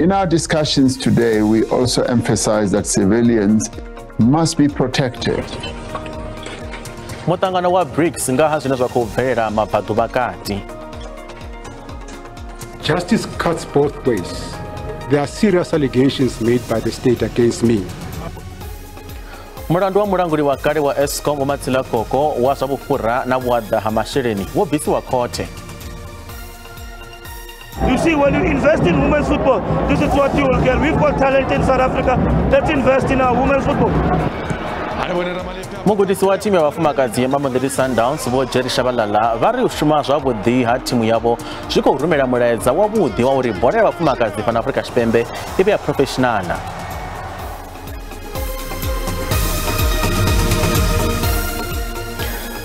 In our discussions today, we also emphasize that civilians must be protected. Muṱangano wa BRICS nga ha zwine zwa khou bvelela mabvaḓuvhakati. Justice cuts both ways. There are serious allegations made by the state against me. Mulandu wa mulanguli wa kale wa Eskom Vho Matshila Koko wa zwa vhufhura na vhuaḓa ha masheleni wo bvisiwa khothe. You see, when you invest in women's football, this is what you will get. We've got talent in South Africa. Let's invest in our women's football. Mugudisi wa thimu ya vhafumakadzi ya Mamelodi Sundowns Vho Jerry Shabalala vha ri u shuma zwavhuḓi ha thimu yavho zwi khou rumela mulaedza wavhuḓi wa uri bola ya vhafumakadzi fhano Afrika Tshipembe i vhe ya professional.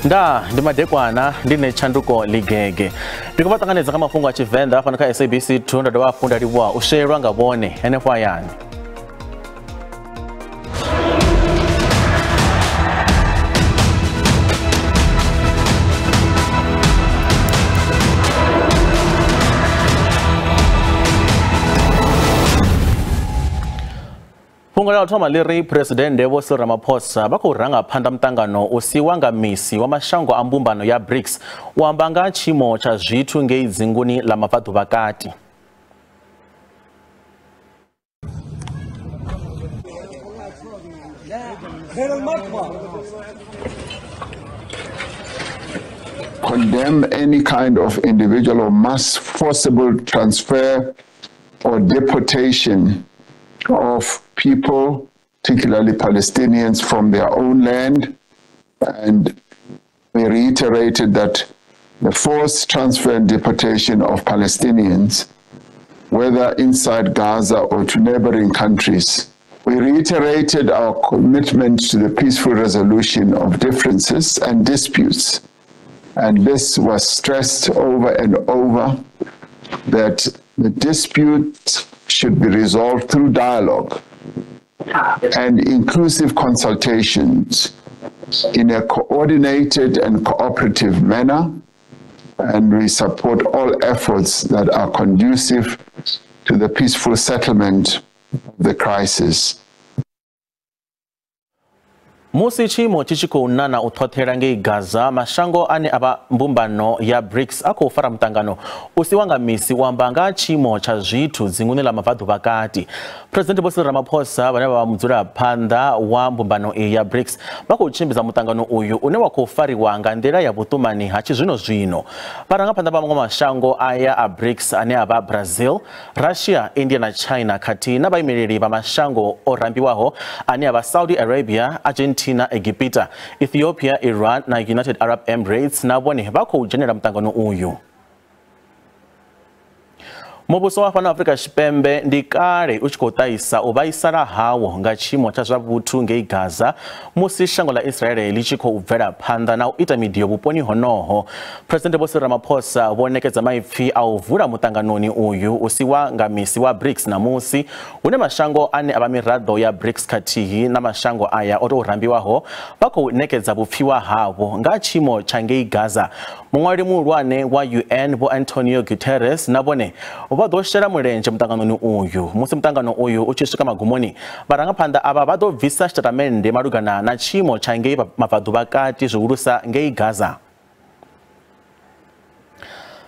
Nda ndi madekwana ndi ne tshanduko ligege. Ndi khou vha ṱanganedza nga mafhungo a Tshivenḓa fhano kha SABC 2 nda dovha hafhu nda livhuwa u shelwa nga vhone henefho hayani. Fhungo ḽa u thoma ḽi ri Phresidennde Vho Cyril Ramaphosa vha khou ranga phanḓa muṱangano u siwa nga misi wa mashango a mbumbano ya BRICS u amba nga tshiimo tsha zwithu ngei dzinguni ḽa mabvaḓuvhakati. Condemn any kind of individual or mass forcible transfer or deportation of people, particularly Palestinians, from their own land. And we reiterated that the forced transfer and deportation of Palestinians, whether inside Gaza or to neighboring countries. We reiterated our commitment to the peaceful resolution of differences and disputes. And this was stressed over and over, that the disputes should be resolved through dialogue and inclusive consultations in a coordinated and cooperative manner, and we support all efforts that are conducive to the peaceful settlement of the crisis. Musi tshiimo tshi tshi khou nana u ṱhoṱhela ngei Gaza, mashango ane a vha mbumbano ya BRICS a khou fara muṱangano u siwa nga misi u amba nga tshiimo tsha zwithu dzinguni ḽa mabvaḓuvhakati. Phresidennde Vho Cyril Ramaphosa vhane vha vha mudzulaphanḓa wa mbumbano iyi ya BRICS vha khou tshimbidza muṱangano uyu une wa khou fariwa nga nḓila ya vhuṱumani ha tshizwinozwino. Vharangaphanḓa vha maṅwe mashango aya a BRICS ane a vha Brazil, Russia, India na China khathihi na vhaimeleli vha mashango o rambiwaho ane a vha Saudi Arabia, Argentina, Egipita, Ethiopia, Iran na United Arab Emirates na vhone vha khou dzhenela muṱangano uyu. Muvhuso wa fhano Afrika Tshipembe ndi kale u tshi khou ṱahisa u vhaisala hawo nga tshiimo tsha zwa vhuthu ngei Gaza musi shango ḽa Israel ḽi tshi khou bvela phanḓa na u ita midio vhuponi honoho. Phresidennde Vho Cyril Ramaphosa vho ṋekedza maipfi a u vula muṱanganoni uyu u siwa nga misi wa BRICS ṋamusi, hune mashango ane a vha miraḓo ya BRICS khathihi na mashango aya o tou rambiwaho vha khou ṋekedza vhupfiwa havho nga tshiimo tsha ngei Gaza. Muṅwali muhulwane wa UN Vho Antonio Guterres na vhone vha ḓo shela mulenzhe muṱanganoni uyu. Musi muṱangano uyu u tshi swika magumoni, vharangaphanḓa avha vha ḓo bvisa tshitatamennde malugana na tshiimo tsha ngei mabvaḓuvhakati, zwihulusa ngei Gaza.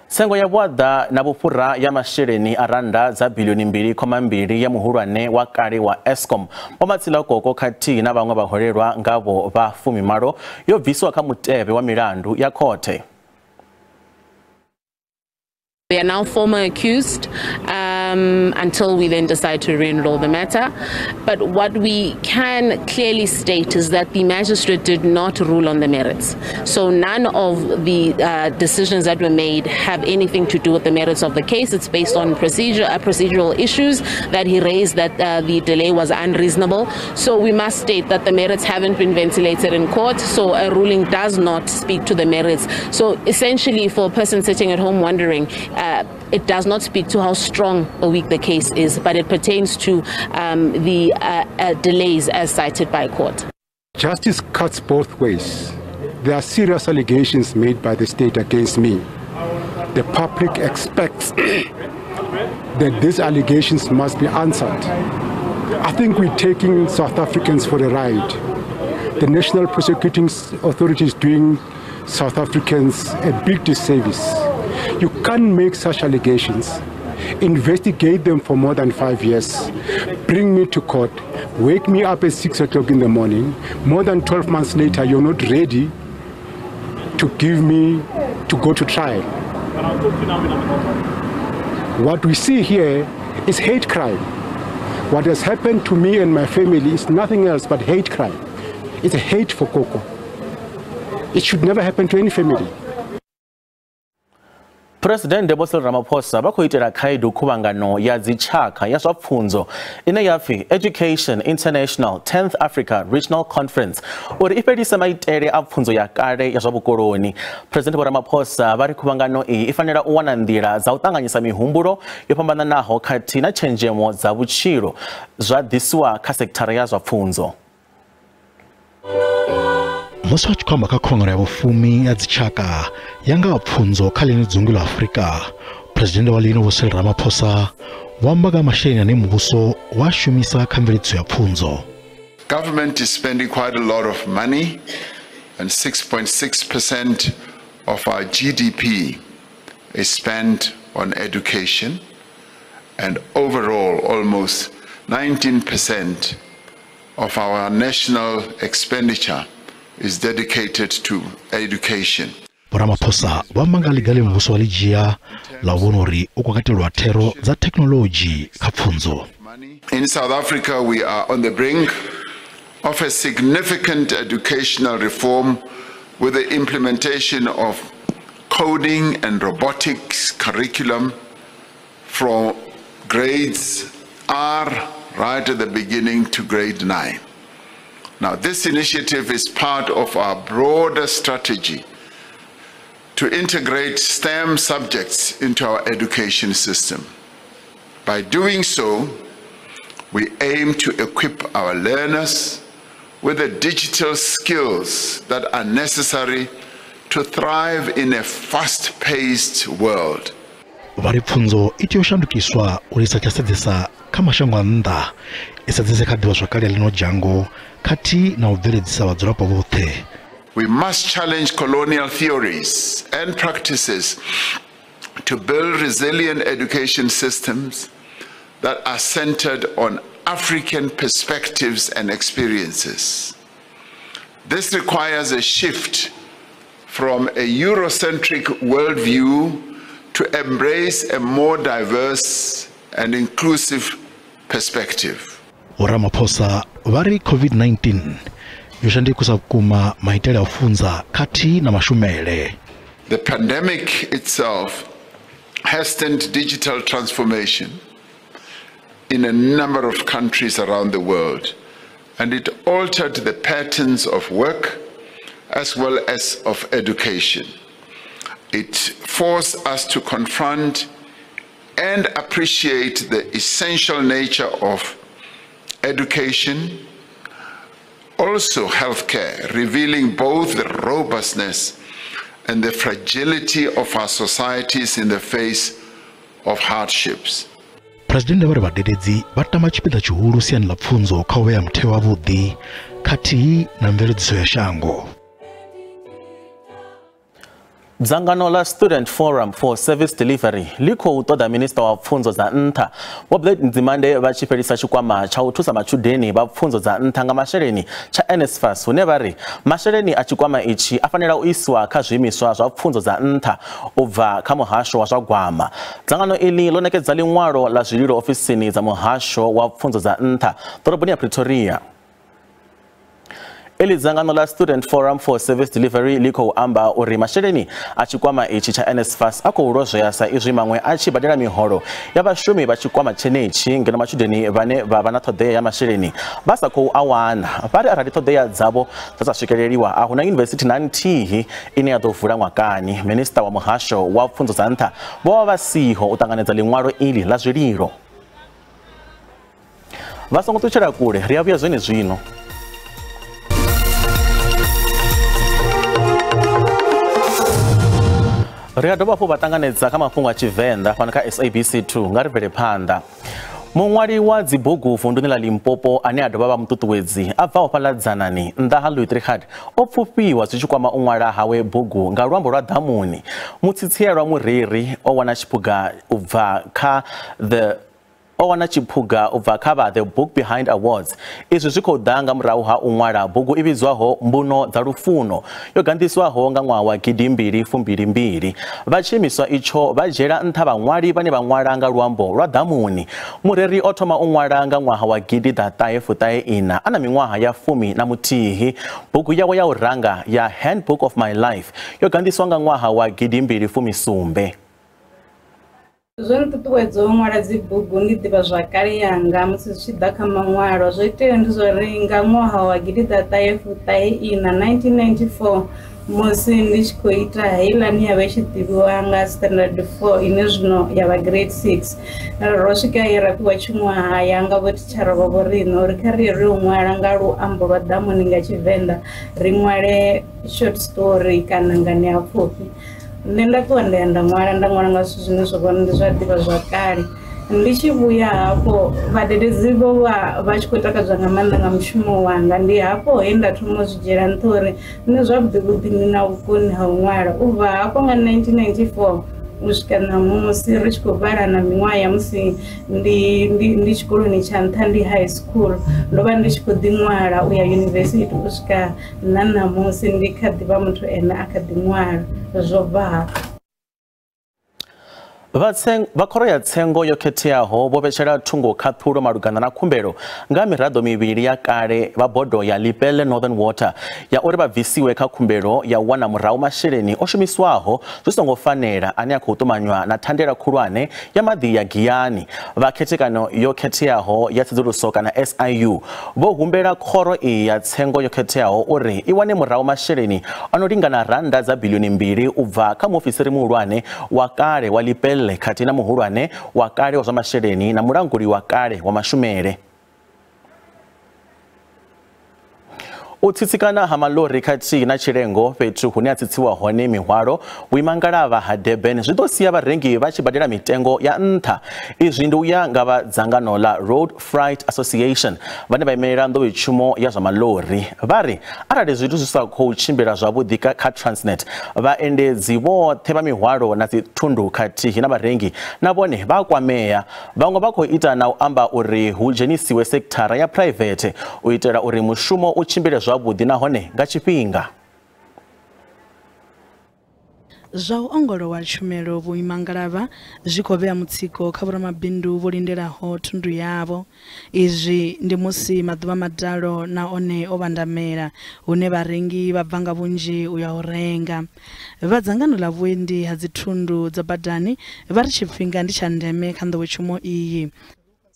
Tsengo ya vhuaḓa na vhufhura ya masheleni a rannda dza bilioni 2.2 ya muhulwane wa kale wa Eskom Vho Matshila Koko khathihi na vhaṅwe vhaholelwa ngavho vha 18 yo bviswa kha mutevhe wa milandu ya khothe. They are now former accused until we then decide to re-enroll the matter. But what we can clearly state is that the magistrate did not rule on the merits. So none of the decisions that were made have anything to do with the merits of the case. It's based on procedural issues that he raised, that the delay was unreasonable. So we must state that the merits haven't been ventilated in court, so a ruling does not speak to the merits. So essentially, for a person sitting at home wondering, it does not speak to how strong or weak the case is, but it pertains to the delays as cited by court. Justice cuts both ways. There are serious allegations made by the state against me. The public expects that these allegations must be answered. I think we're taking South Africans for a ride. The National Prosecuting Authority is doing South Africans a big disservice. You can't make such allegations, investigate them for more than 5 years, bring me to court, wake me up at 6 o'clock in the morning. More than 12 months later, you're not ready to give me to go to trial. What we see here is hate crime. What has happened to me and my family is nothing else but hate crime. It's a hate for Coco. It should never happen to any family. President Vho Cyril Ramaphosa vha khou itela khaedu khuvhangano ya dzitshakha ya zwa pfunzo ine ya pfi Education International 10th Africa Regional Conference uri i fhelise maitele a pfunzo ya kale ya zwa vhukoloni. President Vho Ramaphosa vha ri khuvhangano iyi i fanela u wana nḓila dza u ṱanganyisa mihumbulo yo fhambananaho khathihi na tshenzhemo dza vhutshilo zwa ḓisiwa kha sekithara ya zwa pfunzo. Musi vha tshi khou amba kha khuvhangano ya vhufumi ya dzitshaka ya nga pfunzo kha ḽino dzungu ḽa Afrika, Presidennde wa ḽino Vho Cyril Ramaphosa vho amba nga masheleni ane muvhuso wa shumisa kha mveledziso ya pfunzo. Government is spending quite a lot of money, and 6.6% of our GDP is spent on education, and overall almost 19% of our national expenditure is dedicated to education. Vho Ramaphosa vho amba nga ḽiga ḽe muvhuso wa ḽi dzhia ḽa u vhona uri u khou katelwa thero dza thekhinoḽodzhi kha pfunzo. In South Africa, we are on the brink of a significant educational reform with the implementation of coding and robotics curriculum from grades R right at the beginning to grade 9. Now, this initiative is part of our broader strategy to integrate STEM subjects into our education system. By doing so, we aim to equip our learners with the digital skills that are necessary to thrive in a fast-paced world. Vha ri pfunzo i tea u shandukiswa uri i sa tsha sedzesa kha mashango a nnḓa, i sedzese kha ḓivhazwakale ya ḽino dzhango khathihi na u bveledzisa vhadzulapo vhoṱhe. We must challenge colonial theories and practices to build resilient education systems that are centered on African perspectives and experiences. This requires a shift from a Eurocentric worldview to embrace a more diverse and inclusive perspective. Vho Ramaphosa vha ri COVID-19 yo shandukisa vhukuma maitele a u funza khathihi na mashumele. The pandemic itself hastened digital transformation in a number of countries around the world, and it altered the patterns of work as well as of education. It forced us to confront and appreciate the essential nature of education, also healthcare, revealing both the robustness and the fragility of our societies in the face of hardships. President vha ri vhadededzi vha tamba tshipiḓa tshihulu siani ḽa pfunzo kha u vhea mutheo wavhuḓi khathihi na mveledziso ya shango. Dzangano ḽa Student Forum for Service Delivery ḽi khou ṱoḓa minista wa pfunzo dza nṱha Vho Blade Nzimande vha tshi fhelisa tshikwama tsha u thusa matshudeni vha pfunzo dza nṱha nga masheleni tsha NSFAS, hune vha ri masheleni a tshikwama itshi a fanela u isiwa kha zwiimiswa zwa pfunzo dza nṱha u bva kha muhasho wa zwa gwama. Dzangano iḽi ḽo ṋekedza ḽiṅwalo ḽa zwililo ofisini dza muhasho wa pfunzo dza nṱha ḓoroboni ya Pretoria. Eli dzangano ḽa Student Forum for Service Delivery ḽi khou amba uri masheleni a tshikwama itshi tsha NSFAS a khou lozwea sa izwi maṅwe a tshi badela miholo ya vhashumi vha tshikwama tshenetshi ngeno matshudeni vhane vha vha na ṱhoḓea ya masheleni vha sa khou a wana. Vha ri arali ṱhoḓea dzavho dza sa swikeleliwa a huna yunivesithi na nthihi ine ya ḓo vula ṅwakani. Minista wa muhasho wa pfunzo dza nṱha vho vha vha siho u ṱanganedza ḽiṅwalo iḽi ḽa zwililo. Vha songo ṱutshela kule, ri a vhuya zwenezwino. Ri a dovha hafhu vha ṱanganedza kha mafhungo a Tshivenḓa fhano kha SABC 2 nga ri bvele phanḓa. Muṅwali wa dzibugu vunduni ḽa Limpopo ane a dovha vha muṱuṱuwedzi a bvaho fhaḽa Dzanani nnḓa ha Louis Trichardt o pfufhiwa zwi tshi kwama u ṅwala hawe bugu nga luambo lwa ḓamuni. Mutsitsielwa Mureri o wana tshiphuga u bva kha vha The Book Behind Awards. Izwi zwi khou ḓa nga murahu ha u ṅwala bugu i vhidzwaho Mbuno dza Lufuno yo ganḓiswaho nga ṅwaha wa 2022. Vha tshiimiswa itsho vha dzhiela nṱha vhaṅwali vhane vha ṅwala nga luambo lwa ḓamuni. Mureri o thoma u ṅwala nga ṅwaha wa 1994 a na miṅwaha ya 11. Bugu yawe ya u ranga ya Handbook of My Life yo ganḓiswa nga ṅwaha wa 2017. Zwo nṱuṱuwedza u ṅwala dzibugu ndi ḓivha zwakale yanga musi zwi tshi ḓa kha maṅwalo. Zwo itea ndi zwa uri nga ṅwaha wa 1994 1994 musi ndi tshi khou ita heiḽani ya vha i tshi ḓivhiwa nga standard 4 ine zwino ya vha grade 6, ro swika he ra fhiwa tshiṅwahaya nga vho thitshara vha vho riṋe uri kha ri ri u ṅwala nga luambo lwa ḓamuni nga Tshivenḓa, ri ṅwale short story kana nganeapfufhi. Nṋe nda ṱuwa nda ya nda ṅwala nga zwithu zwine zwa vha ndi zwa ḓivha zwa kale. Ndi tshi vhuya hafho vhadededzi vho vha vha tshi khou takadzwa nga maanḓa nga mushumo wanga. Ndi hafho he nda thoma u zwi dzhiela nṱha uri nṋe zwavhuḓi vhuḓi ndi na vhukoni ha u ṅwala. U bva hafho nga 1994 u swika ṋamusi ri tshi khou vhala na miṅwaha ya musi ndi tshikoloni tsha nṱha ndi high school, ndo vha ndi tshi khou ḓi ṅwala u ya yunivesithi u swika na ṋamusi ndi kha ḓi vha muthu ene a kha ḓi ṅwala. Zwo bva hafho. Vha khoro ya tsengo yo khetheaho vho vhetshela thungo khaṱhulo malugana na khumbelo nga miraḓo mivhili ya kale vha bodo ya Lepelle Northern Water ya uri vha bvisiwe kha khumbelo ya u wana murahu masheleni o shumiswaho zwi songo fanela ane a khou ṱumanywa na thandela khulwane ya maḓi ya Giyani. Vha khethekano yo khetheaho ya tsedzuluso kana SIU vho humbela khoro iyi ya tsengo yo khetheaho uri i wane murahu masheleni ano lingana randa dza bilioni 2 u bva kha muofisiri muhulwane wa kale wa Lepelle khathihi na muhulwane wa kale wa zwa masheleni na mulanguli wa kale wa mashumele. U tsitsikana ha malori khathihi na tshilengo fhethu hune ha tsitsiwa hone mihwalo vhuimangalavha ha Durban zwi ḓo sia vharengi vha tshi badela mitengo ya nṱha. Izwi ndi u ya nga vha dzangano ḽa Road Freight Association vhane vha imelela nḓowetshumo ya zwa malori. Vha ri arali zwithu zwi sa khou tshimbila zwavhuḓi kha Transnet, vhaendedzi vhoṱhe vha mihwalo na dzithundu khathihi na vharengi na vhone vha kwamea. Vhaṅwe vha khou ita na u amba uri hu dzhenisiwe sekithara ya private u itela uri mushumo u tshimbile zwavhuḓi nahone nga tshifhinga. Zwa u ongolowa tshumelo vhuimangalavha zwi khou vhea mutsiko kha vhoramabindu vho lindelaho thundu yavho. Izwi ndi musi maḓuvha madalo na one o vhandamela hune vharengi vha bva nga vhunzhi u ya u renga. Vha dzangano ḽa vhuendi ha dzithundu dza badani vha ri tshifhinga ndi tsha ndeme kha nḓowetshumo iyi.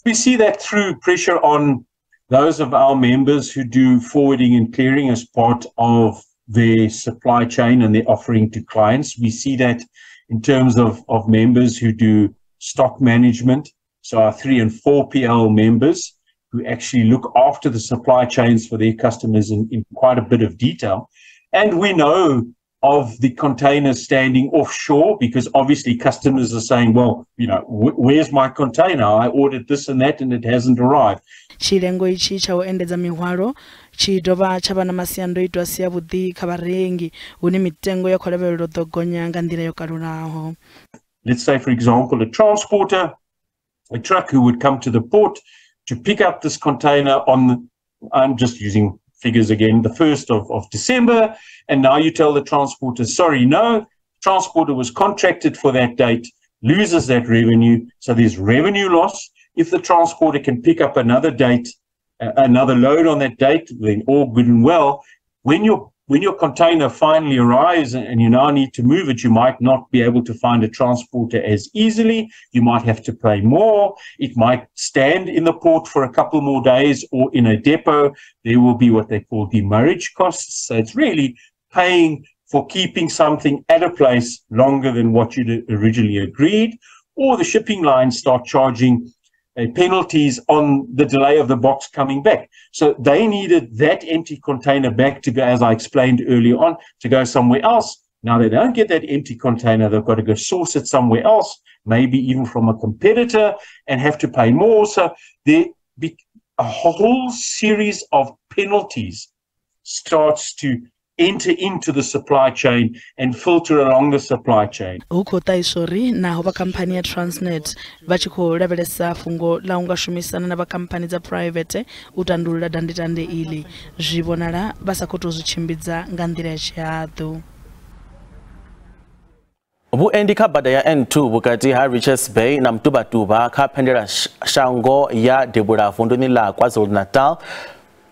We see that through pressure on those of our members who do forwarding and clearing as part of their supply chain and their offering to clients. We see that in terms of members who do stock management, so our 3 and 4PL members who actually look after the supply chains for their customers in quite a bit of detail. And we know of the containers standing offshore because obviously customers are saying, well, you know, where's my container? I ordered this and that and it hasn't arrived. Tshilengo itshi tsha u endedza mihwalo tshi dovha tsha vha na masiandoitwa a si avhuḓi kha vharengi hune mitengo ya khou lavhelelwa u ḓo gonya nga nḓila yo kalulaho. Let's say, for example, a transporter, a truck who would come to the port to pick up this container on, I'm just using figures again, the 1st of December, and now you tell the transporter, sorry, no, transporter was contracted for that date, loses that revenue, so there's revenue loss. If the transporter can pick up another date, another load on that date, then all good and well. When your container finally arrives and you now need to move it, you might not be able to find a transporter as easily. You might have to pay more. It might stand in the port for a couple more days or in a depot. There will be what they call demurrage costs. So it's really paying for keeping something at a place longer than what you'd originally agreed, or the shipping lines start charging penalties on the delay of the box coming back. So they needed that empty container back to go, as I explained earlier on, to go somewhere else. Now they don't get that empty container. They've got to go source it somewhere else, maybe even from a competitor, and have to pay more. So there be a whole series of penalties starts to enter into the supply chain and filter along the supply chain. Hu khou ṱahiswa uri naho vha khamphani ya Transnet vha tshi khou lavhelesa fhungo ḽa u nga shumisana na vha khamphani dza private u tandulula dandetande iḽi, zwi vhonala vha sa khou tou zwi tshimbidza nga nḓila ya tshihaḓu. Vhuendi kha bada ya N2 vhukati ha Richards Bay na Mtubatuba kha phendela shango ya devhula vunduni ḽa KwaZulu-Natal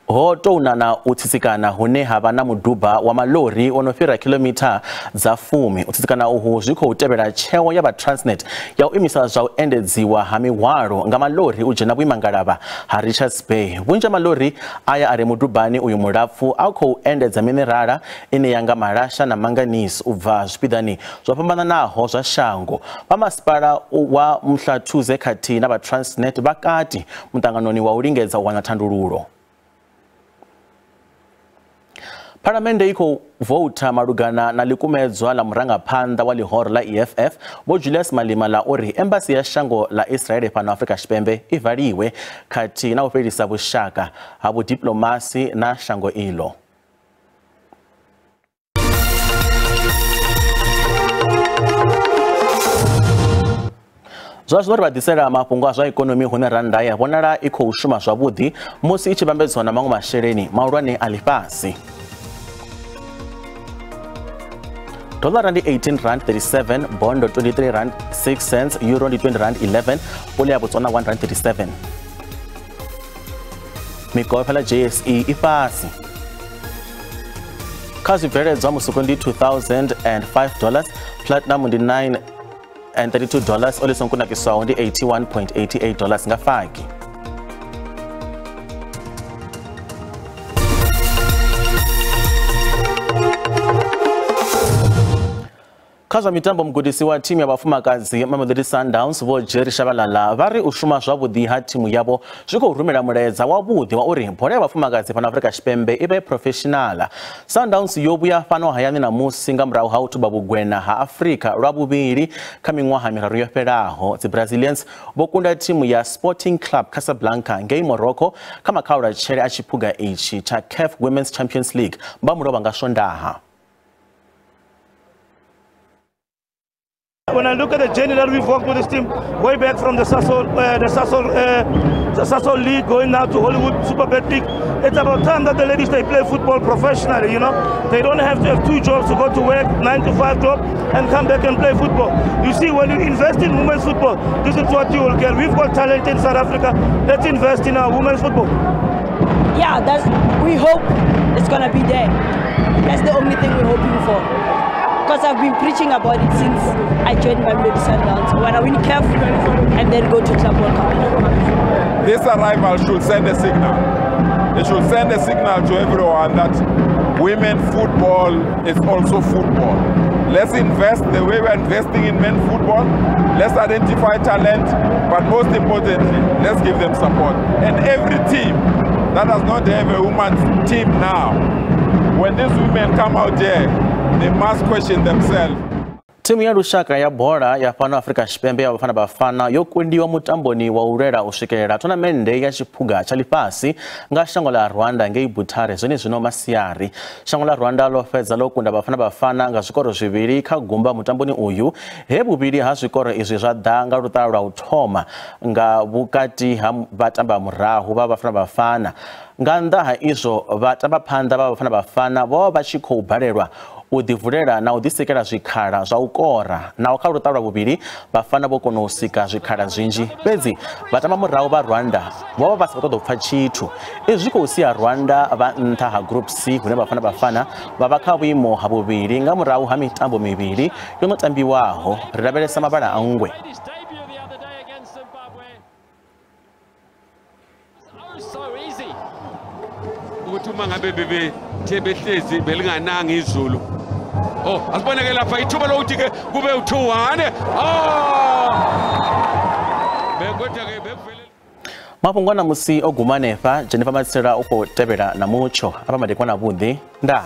ho tou nana u tsitsikana hune ha vha na muduba wa malori o no fhira kilomitha dza 10. U tsitsikana uhu zwi khou tevhela tsheo ya vha Transnet ya u imisa zwa u endedziwa ha mihwalo nga malori u dzhena vhuimangalavha ha Richards Bay. Vhunzhi ha malori aya a re mudubani uyu mulapfu a khou endedza minerala ine ya nga malasha na manganese u bva zwipiḓani zwo fhambananaho zwa shango. Vha masipala wa Mhlathuze khathihi na vha Transnet vha kati muṱanganoni wa u lingedza u wana thandululo. Phalamennde i khou voutha malugana na ḽikumedzwa ḽa murangaphanḓa wa ḽihoro ḽa EFF Vho Julius Malema ḽa uri embasi ya shango ḽa Israel fhano Afrika Tshipembe i valiwe khathihi na u fhelisa vhushaka ha vhudiplomasi na shango iḽo. Zwa zwino ri vha ḓisela mafhungo a zwa ikonomi hune rannda ya vhonala i khou shuma zwavhuḓi musi i tshi vhambedzwa na maṅwe masheleni mahulwane a ḽifhasi. Dollar ndi 18 rand 37, bondo 23 rand 6 cents, euro ndi 20 rand 11, pula ya Botswana 1 rand 37. Mikovhe la JSE i fhasi. Kha zwibveledzwa musuku ndi $2,005, platinum ndi $9.32, oli songo kunakiswaho ndi $81.88 nga faki. Kha zwa mitambo, mugudisi wa thimu ya vhafumakadzi Mamelodi Sundowns Vho Jerry Shabalala vha ri u shuma zwavhuḓi ha thimu yavho zwi khou rumela mulaedza wavhuḓi wa uri bola ya vhafumakadzi fhano Afrika Tshipembe i vhe professional. Sundowns yo vhuya fhano hayani ṋamusi nga murahu ha u thuba vhugwena ha Afrika lwa vhuvhili kha miṅwaha miraru yo fhelaho. Dzi Brazilians vho kunda thimu ya Sporting Club Casablanca ngei Morocco kha makhaulatshele a tshiphuga itshi tsha CAF Women's Champions League vha mulovha nga Swondaha. When I look at the journey that we've walked with this team, way back from the Sasol League, going now to Hollywood Superbet League, it's about time that the ladies, they play football professionally, you know. They don't have to have two jobs to go to work, 9 to 5 job, and come back and play football. You see, when you invest in women's football, this is what you will get. We've got talent in South Africa. Let's invest in our women's football. Yeah, we hope it's going to be there. That's the only thing we're hoping for. Because I've been preaching about it since I joined Mamelodi Sundowns. When I win CAF and then go to Club World Cup. This arrival should send a signal. It should send a signal to everyone that women football is also football. Let's invest the way we're investing in men football. Let's identify talent, but most importantly, let's give them support. And every team that does not have a women's team now, when these women come out there, they must question themselves. Thimu ya lushaka ya bola ya fhano Afrika Tshipembe ya Bafana Bafana yo kundiwa mutamboni wa u lwela u swikelela thonamennde ya tshiphuga tsha ḽifhasi nga shango ḽa Rwanda ngei Butare zwenezwino masiari. Shango ḽa Rwanda ḽo fhedza ḽo kunda Bafana Bafana nga zwikoro zwivhili kha gumba mutamboni uyu, he vhuvhili ha zwikoro izwi zwa ḓa nga luṱa lwa u thoma nga vhukati ha vhatamba murahu vha Bafana Bafana. Nga nnḓa ha izwo, vhatamba phanḓa vha Bafana Bafana vho vha tshi khou balelwa u ḓivulela na u ḓisikela zwikhala zwa u kora. Naho kha luṱa lwa vhuvhili Bafana vho kona u sika zwikhala zwinzhi, fhedzi vhatamba murahu vha Rwanda vho vha vha sa khou ṱoḓa u pfa tshithu. Izwi zwi khou sia Rwanda vha nṱha ha Group C, hune Bafana Bafana vha vha kha vhuimo ha vhuvhili nga murahu ha mitambo mivhili yo no tambiwaho. Ri lavhelesa mavhala a nngwe. Ukuthi uma ngabe bebethe behlezi belingananga izulu. Oh, asiboneke lapha ithuba lokuthi ke kube u2-1. Oh! Bekodwa ke bevele. Mafhungo a ṋamusi o guma hanefha. Jennifer Matsela u khou tevhela na mutsho. Afha madekwana avhuḓi. Ndaa.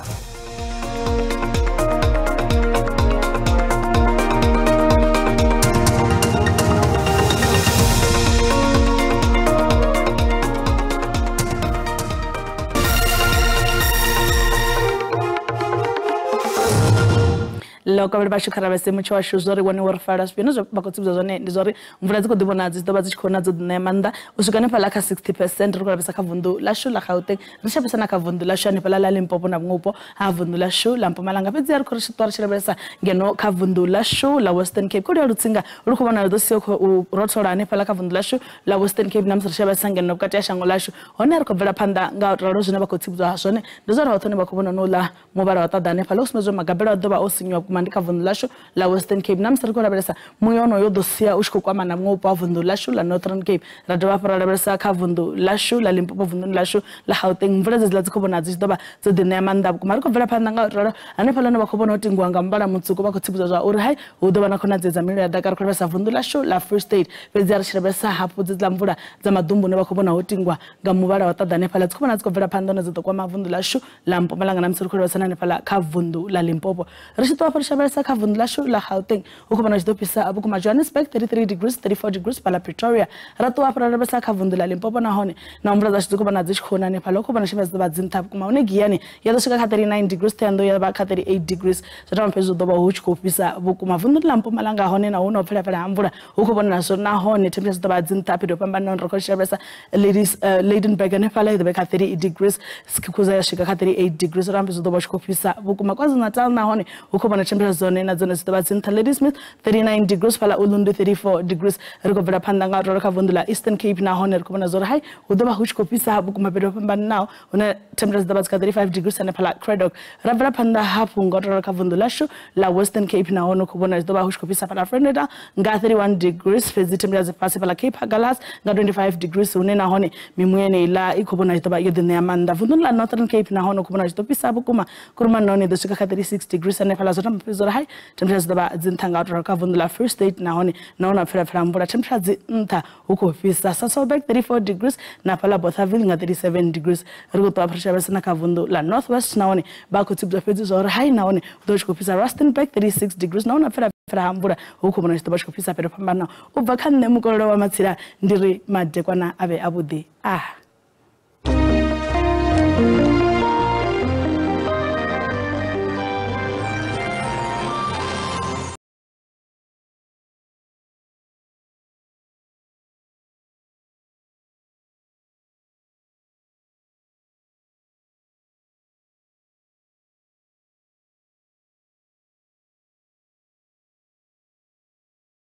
Ḽo vhashu kha ravhese mutsho washu zwo ri wone wo ri fara zwino zwo vha khou tsivhudza zwone ndi zwori mvula dzi khou ḓi vhona dzi ḓo vha dzi tshi khou na dzo ḓi ṋea maanḓa u swika hanefhaḽa kha 60% ri khou lavhelesa kha vunḓu ḽashu ḽa Gauteng ri tshi lavhelesa na kha vunḓu ḽashu hanefhaḽa ḽa Limpopo na vhuṅwe vhupo ha vunḓu ḽashu ḽa Mpumalanga. Fhedzi ri khou ri tshi ṱwa ri tshi lavhelesa ngeno kha vunḓu ḽashu ḽa Western Cape khou lutsinga lu khou vhonala ḓo sia u rothola hanefhaḽa kha vunḓu ḽashu ḽa Western Cape na musi ri tshi lavhelesa ngeno vhukati ha shango ḽashu hone ri khou bvela phanḓa nga ralo zwine vha khou tsivhudzwa zwone ndi zwa uri hoṱhe vha khou vhona no ḽa muvhala wa ṱaḓa hanefhaḽa u sumbedza magabelo a ḓo vha o sinyuwa vhukuma ndi kha vunḓu ḽashu ḽa Western Cape na musi ri khou lavhelesa muya onoyo ḓo sia u tshi khou kwama na vhuṅwe vhupo ha vunḓu ḽashu ḽa Northern Cape. Ra dovha hafhu ra lavhelesa kha vunḓu ḽashu ḽa Limpopo vunḓuni ḽashu ḽa Gauteng mvula dzedziḽa dzi khou vhona dzi tshi ḓo vha dzo ḓi ṋea maanḓa vhukuma. Ri khou bvela phanḓa nga ralo hanefhaḽa hune vha khou vhona u tingiwa nga muvhala mutswuku vha khou tsivhudzwa zwa uri hai hu ḓo vha na khonadzeo dza mililo ya ḓaka. Ri khou lavhelesa vunḓu ḽashu ḽa Free State fhedzi ri tshi lavhelesa hafhu dzedziḽa mvula dza maḓumbu hune vha khou vhona ho tingwa nga muvhala wa ṱaḓa hanefhaḽa dzi khou vhona dzi khou bvela phanḓa hune dzi ḓo kwama vunḓu ḽashu ḽa Mpumalanga na musi ri khou lavhelesa hanefhaḽa kha vunḓu ḽa Limpopo. Ri tshi ṱuwa hafhu ri tshi lavhelesa kha vunḓu ḽashu ḽa Gauteng hu khou vhona tshi ḓo fhisa vhukuma Johannesburg 33 degrees 34 degrees fhaḽa Pretoria. Ra ṱuwa hafhu ra lavhelesa kha vunḓu ḽa Limpopo nahone na mvula dzashu dzi khou vhona dzi tshi khou na hanefhaḽa hu khou vhona tshi vha dzi nṱha vhukuma hune Giyani ya ḓo swika kha 39 degrees Thohoyandou ya vha kha 38 degrees zwa tamba fhedzi hu ḓo vha hu tshi khou fhisa vhukuma. Vunḓu ḽa Mpumalanga hone na hu no pfelapfela ha mvula hu khou vhonala zwo nahone temperature dzi ḓo vha dzi nṱha fhethu ho fhambanaho. Ri khou lavhelesa Ladies Lydenburg hanefhaḽa i ḓo vha kha 38 degrees Skukuza ya swika kha 38 degrees ra amba zwi ḓo vha tshi khou fhisa vhukuma. KwaZulu-Natal nahone hu khou vhona temperature dzone na dzone dzi ḓo vha dzi nṱha Ladysmith 39 degrees fhaḽa Ulundi 34 degrees. Ri khou bvela phanḓa nga ralo kha vunḓu ḽa Eastern Cape nahone ri khou vhona zwori hai hu ḓo vha hu tshi khou fhisa vhukuma fhethu ho fhambanaho hune temperature dzi ḓo vha dzi kha 35 degrees hanefhaḽa Cradock. Ra bvela phanḓa hafhu nga ralo kha vunḓu ḽashu ḽa Western Cape nahone hu khou vhona zwi ḓo vha hu tshi khou fhisa fhaḽa Vredendal nga 31 degrees fhedzi temperature dzi fhasi fhaḽa Cape Agulhas nga 25 degrees hune nahone mimuya yeneiḽa i khou vhona tshi ḓo vha yo ḓi ṋea maanḓa. Vunḓuni ḽa Northern Cape nahone hu khou vhona tshi ḓo fhisa vhukuma Kuruman nahone i ḓo swika kha 36 degrees hanefhaḽa zwo tamba fhedzi uri hai temperature dzi ḓo vha dzi nṱha nga ralo kha vunḓu ḽa Free State nahone nahone pfelapfela mvula temperature dzi nṱha hu khou fhisa Sasolburg 34 degrees na fhaḽa Bothaville nga 37 degrees. Ri khou ṱuwa ri na kha vunḓu ḽa North West nahone vha khou tsivhudzwa fhedzi zwa uri hai nahone hu ḓo tshi khou fhisa Rustenburg 36 degrees nahone pfelapfela ha mvula hu khou vhona tshi ḓo vha tshi khou fhisa fhethu fhambanaho. U bva kha nṋe mukololo wa Matsila ndi ri madekwana a vhe avhuḓi.